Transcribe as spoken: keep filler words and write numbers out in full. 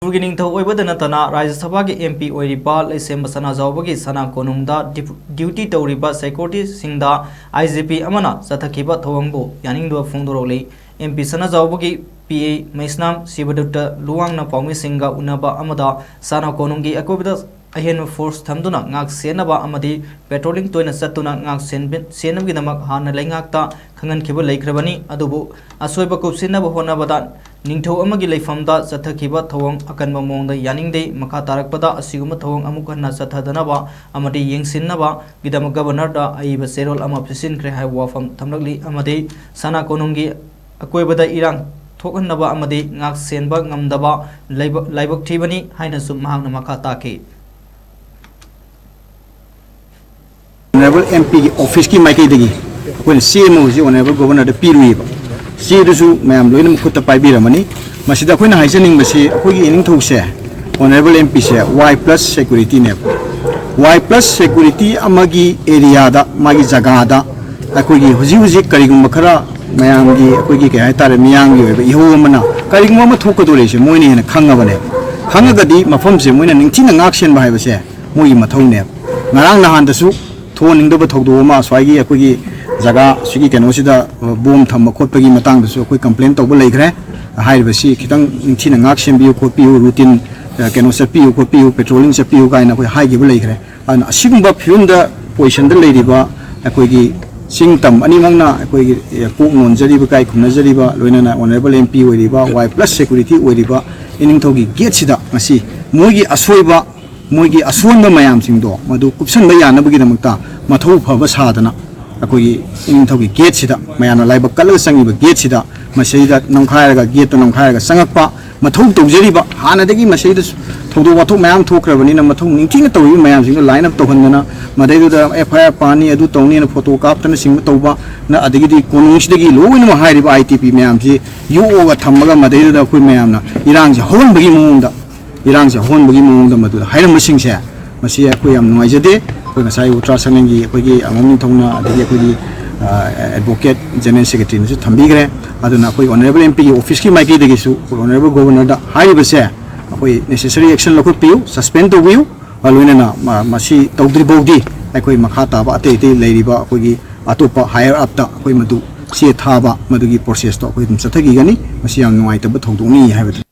ꯃꯅꯤꯄꯨꯔꯒꯤ ꯅꯤꯡꯊꯧ ꯑꯣꯏꯕꯗ ꯅꯠꯇꯅ ꯔꯥꯖ꯭ꯌ ꯁꯚꯥꯒꯤ M P ꯑꯣꯏꯔꯤꯕ ꯂꯩꯁꯦꯝꯕ ꯁꯅꯥꯖꯥꯎꯕꯒꯤ ꯁꯅꯥ ꯀꯣꯅꯨꯡꯗ ꯗꯤꯄꯨ-, duty ꯇꯧꯔꯤꯕ security ꯁꯤꯡꯗ I G P ꯑꯃꯅ ꯆꯠꯊꯈꯤꯕ ꯊꯧꯑꯣꯡꯕꯨ ꯌꯥꯅꯤꯡꯗꯕ ꯐꯣꯡꯗꯣꯔꯛꯂꯤ꯫ M P ꯁꯅꯥꯖꯥꯎꯕꯒꯤ P A ꯃꯩꯁꯅꯥꯝ ꯁꯤꯕꯗꯨꯠꯇ ꯂꯨꯋꯥꯡꯅ ꯄꯥꯎꯃꯤꯁꯤꯡꯒ ꯎꯅꯕ ꯑꯃꯗ ꯁꯅꯥ ꯀꯣꯅꯨꯡꯒꯤ ꯑꯀꯣꯏꯕꯗ ꯑꯍꯦꯟꯕ force ꯊꯝꯗꯨꯅ ꯉꯥꯛ ꯁꯦꯟꯅꯕ ꯑꯃꯗꯤ patrolling ꯇꯣꯏꯅ ꯆꯠꯇꯨꯅ ꯉꯥꯛ ꯁꯦꯟꯕꯤ-, ꯁꯦꯟꯅꯕꯒꯤꯗꯃꯛ ꯍꯥꯟꯅ ꯂꯩꯉꯥꯛꯇ ꯈꯪꯍꯟꯈꯤꯕ ꯂꯩꯈ꯭ꯔꯕꯅꯤ꯫ ꯑꯗꯨꯕꯨ ꯑꯁꯣꯏꯕ ꯀꯨꯞꯁꯤꯟꯅꯕ ꯍꯣꯠꯅꯕꯗ ꯅꯤꯡꯊꯧ ꯑꯃꯒꯤ ꯂꯩꯐꯝꯗ ꯆꯠꯊꯈꯤꯕ ꯊꯧꯑꯣꯡ ꯑꯀꯟꯕ ꯃꯑꯣꯡꯗ ꯌꯥꯅꯤꯡꯗꯦ꯫ ꯃꯈꯥ ꯇꯥꯔꯛꯄꯗ ꯑꯁꯤꯒꯨꯝꯕ ꯊꯧꯑꯣꯡ ꯑꯃꯨꯛ ꯍꯟꯅ ꯆꯠꯊꯗꯅꯕ ꯑꯃꯗꯤ ꯌꯦꯡꯁꯤꯟꯅꯕ ꯒꯤꯗꯃꯛ Governorꯗ ꯑꯏꯕ ꯆꯦꯔꯣꯜ ꯑꯃ ꯄꯤꯁꯤꯟꯈ꯭ꯔꯦ ꯍꯥꯏꯕ ꯋꯥꯐꯝ ꯊꯝꯂꯛꯂꯤ꯫ ꯑꯃꯗꯤ ꯁꯅꯥ ꯀꯣꯅꯨꯡꯒꯤ ꯑꯀꯣꯏꯕꯗ ꯏꯔꯥꯡ ꯊꯣꯛꯍꯟꯅꯕ ꯑꯃꯗꯤ ꯉꯥꯛ ꯁꯦꯟꯕ ꯉꯝꯗꯕ ꯂꯥꯏꯕꯛ, ꯂꯥꯏꯕꯛ ꯊꯤꯕꯅꯤ ꯍꯥꯏꯅꯁꯨ ꯃꯍꯥꯛꯅ ꯃꯈꯥ ꯇꯥꯈꯤ꯫ Honourable M Pꯒꯤ officeꯀꯤ ꯃꯥꯏꯀꯩꯗꯒꯤ ꯑꯩꯈꯣꯏꯅ ꯆꯦ ꯑꯃ ꯍꯧꯖꯤꯛ Honourable Governorꯗ ꯄꯤꯔꯨꯏꯕ꯫ ꯆꯦꯗꯨꯁꯨ ꯃꯌꯥꯝ ꯂꯣꯏꯅꯃꯛ ꯈꯨꯠꯇ ꯄꯥꯏꯕꯤꯔꯝꯃꯅꯤ꯫ ꯃꯁꯤꯗ ꯑꯩꯈꯣꯏꯅ ꯍꯥꯏꯖꯅꯤꯡꯕꯁꯤ ꯑꯩꯈꯣꯏꯒꯤ ꯏꯅꯤꯡꯊꯧꯁꯦ, Honourable M Pꯁꯦ Y plus securityꯅꯦꯕ꯫ Y plus security ꯑꯃꯒꯤ areaꯗ, ꯃꯥꯒꯤ ꯖꯒꯥꯗ ꯑꯩꯈꯣꯏꯒꯤ ꯍꯧꯖꯤꯛ ꯍꯧꯖꯤꯛ ꯀꯔꯤꯒꯨꯝꯕ ꯈꯔ ꯃꯌꯥꯝꯒꯤ ꯑꯩꯈꯣꯏꯒꯤ ꯀꯩ ꯍꯥꯏꯇꯥꯔꯦ, ꯃꯤꯌꯥꯝꯒꯤ ꯑꯣꯏꯕ ꯏꯍꯧ ꯑꯃꯅ ꯀꯔꯤꯒꯨꯝꯕ ꯑꯃ ꯊꯣꯛꯀꯗꯧꯔꯤꯁꯦ ꯃꯣꯏꯅ ꯍꯦꯟꯅ ꯈꯪꯉꯕꯅꯦꯕ꯫ ꯈꯪꯉꯒꯗꯤ ꯃꯐꯝꯁꯦ ꯃꯣꯏꯅ ꯅꯤꯡꯊꯤꯅ ꯉꯥꯛ ꯁꯦꯟꯕ ꯍꯥꯏꯕꯁꯦ ꯃꯣꯏꯒꯤ ꯃꯊꯧꯅꯦꯕ꯫ ꯉꯔꯥꯡ ꯅꯍꯥꯟꯗꯁꯨ ꯊꯣꯛꯍꯟꯅꯤꯡꯗꯕ ꯊꯧꯗꯣꯛ ꯑꯃ ꯁ꯭ꯋꯥꯏꯒꯤ ꯑꯩꯈꯣꯏꯒꯤ ꯖꯒꯥ ꯁꯤꯒꯤ ꯀꯩꯅꯣꯁꯤꯗ, ꯑ, bomb ꯊꯝꯕ ꯈꯣꯠꯄꯒꯤ ꯃꯇꯥꯡꯗꯁꯨ ꯑꯩꯈꯣꯏ complain ꯇꯧꯕ ꯂꯩꯈ꯭ꯔꯦ꯫ ꯍꯥꯏꯔꯤꯕꯁꯤ ꯈꯤꯇꯪ ꯅꯤꯡꯊꯤꯅ ꯉꯥꯛ ꯁꯦꯟꯕꯤꯌꯨ ꯈꯣꯠꯄꯤꯌꯨ, routine, ꯑ, ꯀꯩꯅꯣ ꯆꯠꯄꯤꯌꯨ ꯈꯣꯠꯄꯤꯌꯨ, patrolling ꯆꯠꯄꯤꯌꯨ ꯀꯥꯏꯅ ꯑꯩꯈꯣꯏ ꯍꯥꯏꯈꯤꯕ ꯂꯩꯈ꯭ꯔꯦ꯫ ꯑꯗꯨꯅ ꯑꯁꯤꯒꯨꯝꯕ ꯐꯤꯕꯝꯗ positionꯗ ꯂꯩꯔꯤꯕ ꯑꯩꯈꯣꯏꯒꯤ ꯆꯤꯡ ꯇꯝ ꯑꯅꯤꯃꯛꯅ ꯑꯩꯈꯣꯏꯒꯤ, ꯑ, ꯀꯣꯛ ꯅꯣꯟꯖꯔꯤꯕ, ꯏꯀꯥꯏ ꯈꯨꯝꯅꯖꯔꯤꯕ, ꯂꯣꯏꯅꯅ Honourable M P ꯑꯣꯏꯔꯤꯕ, Y plus security ꯑꯣꯏꯔꯤꯕ ꯏꯅꯤꯡꯊꯧꯒꯤ gateꯁꯤꯗ ꯉꯁꯤ ꯃꯣꯏꯒꯤ ꯑꯁꯣꯏꯕ, ꯃꯣꯏꯒꯤ ꯑꯁꯣꯟꯕ ꯃꯌꯥꯝꯁꯤꯡꯗꯣ ꯃꯗꯨ ꯀꯨꯞꯁꯟꯕ ꯌꯥꯅꯕꯒꯤꯗꯃꯛꯇ ꯃꯊꯧ ꯐꯕ ꯁꯥꯗꯅ ꯑꯩꯈꯣꯏꯒꯤ ꯏꯅꯤꯡꯊꯧꯒꯤ gateꯁꯤꯗ, ꯃꯌꯥꯝꯅ ꯂꯥꯏꯕꯛ ꯀꯠꯂꯒ ꯆꯪꯉꯤꯕ gateꯁꯤꯗ, ꯃꯁꯤꯗ ꯅꯝꯈꯥꯏꯔꯒ, gateꯇꯣ ꯅꯝꯈꯥꯏꯔꯒ ꯆꯪꯉꯛꯄ, ꯃꯊꯧ ꯇꯧꯖꯔꯤꯕ, ꯍꯥꯟꯅꯗꯒꯤ ꯃꯁꯤꯗ ꯊꯧꯗꯣꯛ ꯋꯥꯊꯣꯛ ꯃꯌꯥꯝ ꯊꯣꯛꯈ꯭ꯔꯕꯅꯤꯅ ꯃꯊꯧ ꯅꯤꯡꯊꯤꯅ ꯇꯧꯔꯤꯕ ꯃꯌꯥꯝꯁꯤꯡꯗꯣ line up ꯇꯧꯍꯟꯗꯅ, ꯃꯗꯩꯗꯨꯗ F I R ꯄꯥꯅꯤ, ꯑꯗꯨ ꯇꯧꯅꯤꯅ photo ꯀꯥꯞꯇꯅ ꯆꯤꯡꯕ ꯇꯧꯕ, ꯅ-, ꯑꯗꯒꯤꯗꯤ ꯀꯣꯅꯨꯡꯁꯤꯗꯒꯤ ꯂꯣꯏꯅꯃꯛ ꯍꯥꯏꯔꯤꯕ I T P ꯃꯌꯥꯝꯁꯤ ꯌꯣꯛꯑꯒ ꯊꯝꯃꯒ ꯃꯗꯩꯗꯨꯗ ꯑꯩꯈꯣꯏ ꯃꯌꯥꯝꯅ ꯏꯔꯥꯡꯁꯦ ꯍꯧꯍꯟꯕꯒꯤ ꯃꯑꯣꯡꯗ, ꯏꯔꯥꯡꯁꯦ ꯍꯧꯍꯟꯕꯒꯤ ꯃꯑꯣꯡꯗ ꯃꯗꯨꯗ ꯍꯥꯏꯔꯝꯕꯁꯤꯡꯁꯦ, ꯃꯁꯤ ꯑꯩꯈꯣꯏ ꯌꯥꯝ ꯅꯨꯡꯉꯥꯏꯖꯗꯦ꯫ ꯑꯩꯈꯣꯏ ꯉꯁꯥꯏ ꯎꯜꯇ꯭ꯔꯥ ꯁꯪꯂꯦꯟꯒꯤ ꯑꯩꯈꯣꯏꯒꯤ ꯑꯉꯝ ꯅꯤꯡꯊꯧꯅ, ꯑꯗꯒꯤ ꯑꯩꯈꯣꯏꯒꯤ, ꯑ, Advocate General Secretaryꯅꯁꯨ ꯊꯝꯕꯤꯈ꯭ꯔꯦ꯫ ꯑꯗꯨꯅ ꯑꯩꯈꯣꯏ Honourable M Pꯒꯤ officeꯀꯤ ꯃꯥꯏꯀꯩꯗꯒꯤꯁꯨ ꯑꯩꯈꯣꯏ Honourable Governorꯗ ꯍꯥꯏꯔꯤꯕꯁꯦ ꯑꯩꯈꯣꯏ necessary action ꯂꯧꯈꯠꯄꯤꯌꯨ, suspend ꯇꯧꯕꯤꯌꯨ꯫ ꯑ, ꯂꯣꯏꯅꯅ ꯃ-, ꯃꯁꯤ ꯇꯧꯗ꯭ꯔꯤꯐꯥꯎꯗꯤ ꯑꯩꯈꯣꯏ ꯃꯈꯥ ꯇꯥꯕ ꯑꯇꯩ ꯑꯇꯩ ꯂꯩꯔꯤꯕ ꯑꯩꯈꯣꯏꯒꯤ ꯑꯇꯣꯞꯄ higher up ꯇ ꯑꯩꯈꯣꯏ ꯃꯗꯨ ꯆꯦ ꯊꯥꯕ ꯃꯗꯨꯒꯤ process ꯇꯣ ꯑꯩꯈꯣꯏ ꯑꯗꯨꯝ ꯆꯠꯊꯈꯤꯒꯅꯤ꯫ ꯃꯁꯤ ꯌꯥꯝ ꯅꯨꯡꯉꯥꯏꯇꯕ ꯊꯧꯗꯣꯛꯅꯤ ꯍꯥꯏꯕꯗꯨ꯫